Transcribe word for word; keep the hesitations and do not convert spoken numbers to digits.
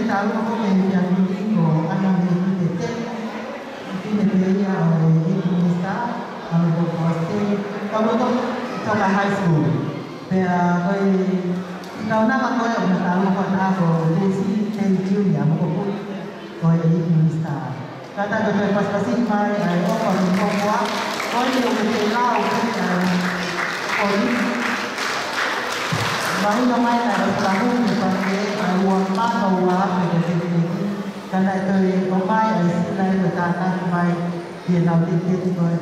Tau ko e meʻa ko ʻAna Mei Tete, ʻa e fefine pē ia ʻo e Youth Minister, ʻa e Lotofoa State, kau loto Toka High School. Pea ko e, ʻi he kaunanga ko ē ʻo e tau ko ʻAna ko Tesi Tei Junior, mokopuna ʻo e Youth Minister. Kātaki ke pasipasi mai ʻa e ʻofa ki he ʻOtua, ko eni ʻoku te lau pē ʻa e ʻofa ni. Mahino mai ʻa e ʻofa lau ni pea ke ʻa e ua mano ua afe ko e tētētē. Ka naʻe toe ʻomai ʻa e sila ʻi he tānaki mai ki he nau tētētē ko e